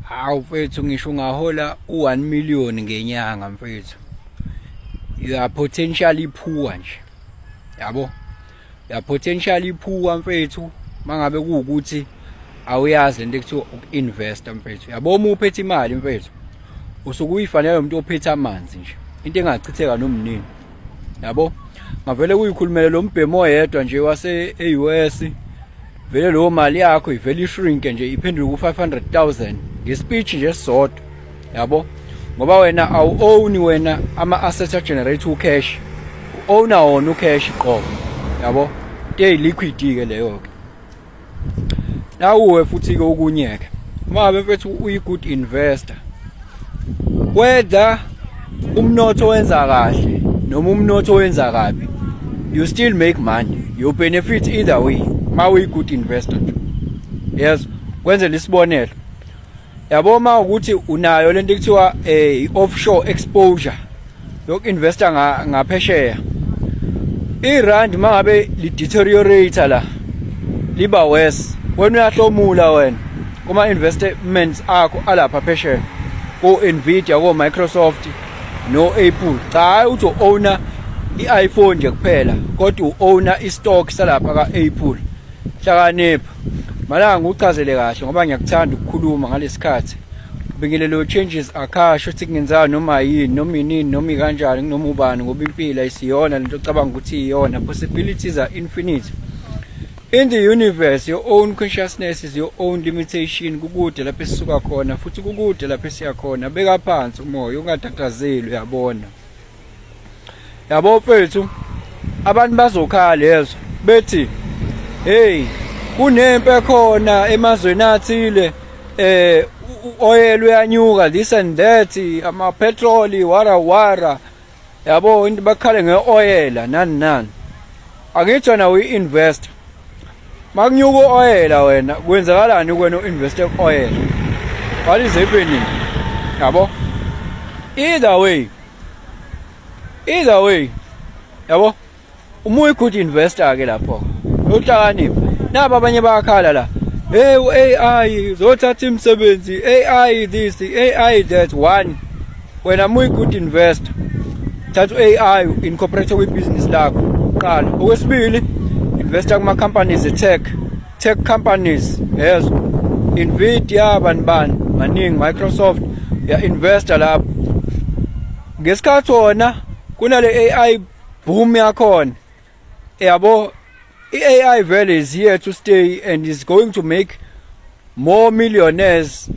Hawu mfethu, ngisho ungahola u1 million ngenyanga mfethu, you are potentially poor nje, yabo. You are potentially poor mfethu mangabe kuwukuthi awuyazi lento ekuthiwa uku-investa mfethu, yabo. Uma uphethe imali mfethu, usuke uyifanele umuntu ophethe amanzi nje, into engachitheka noma nini, yabo. Ngavele kuyikhulumele lo mbhemo oyedwa nje wase e-US, vele leyo mali yakho ivele ishrinke nje, iphenduke ku-500,000 ngespeech nje esisodwa, yabo, ngoba wena awu-own wena ama-assets agenerate ucash, u-owna wona ucash qobo, yabo. Into eyi-liquid-ke leyo-ke. Nawuwe futhi-ke okunye-ke, uma ngabe mfethu uyi-good investor, whether umnotho wenza kahle noma umnotho wenza kabi, you still make money, you benefit either way ma uyi-good investor nje. Yes, kwenzela isibonelo, yabo, ma ukuthi unayo lento ekuthiwa i-offshore exposure yoku-investa ngaphesheya, irand mangabe li-deteriorate la, liba worse, wena uyahlomula wena kuma investments akho alapha phesheya ko Nvidia, ko Microsoft no Apple. Cha, hayi uthi owner i-iPhone nje kuphela, kodwa u-owner i-stock salapha ka-Apple. Hlakanipha malanga, uchazele kahle ngoba ngiyakuthanda ukukhuluma ngalesikhathi. Bingelelo changes akasho ukuthi kungenzeka noma yini, noma inini, noma ikanjani, noma ubani, ngoba impilo ayisiyona lento ocabanga ukuthi iyona. Possibilities are infinite in the universe. Your own consciousness is your own limitation. Kukude lapho esisuka khona futhi kukude lapho esiya khona. Beka phansi umoya, ungatatazeli, uyabona, yabo mfethu. Abantu bazokhala lezo bethi, "Hey, kunempi ekhona emazweni athile, oil uyanyuka, this and that, ama petrol, wara wara," yabo, into bakhale ngeoil nani nani. Angithi wena uyi-investor, makunyuka uoil wena kwenzakalani kuwena uinvest ku-oil? What is happening, yabo? Either way, either way, yabo, uma uyi-good investor ke lapho uhlakanipha. Naba abanye bayakhala la, "Hey, u-AI uzothatha imisebenzi, AI this, AI that." One, wena uma uyi-good investor, thatha u-AI, incorporate kwi-business lakho qala. Okwesibili, investa kuma-companies e-tech, tech companies, yezwa, Nvidia, bani bani, maningi, Microsoft, ya investa lapho ngesikhathi wona kunale AI boom yakhona, yabo. I-AI vele is here to stay and is going to make more millionaires.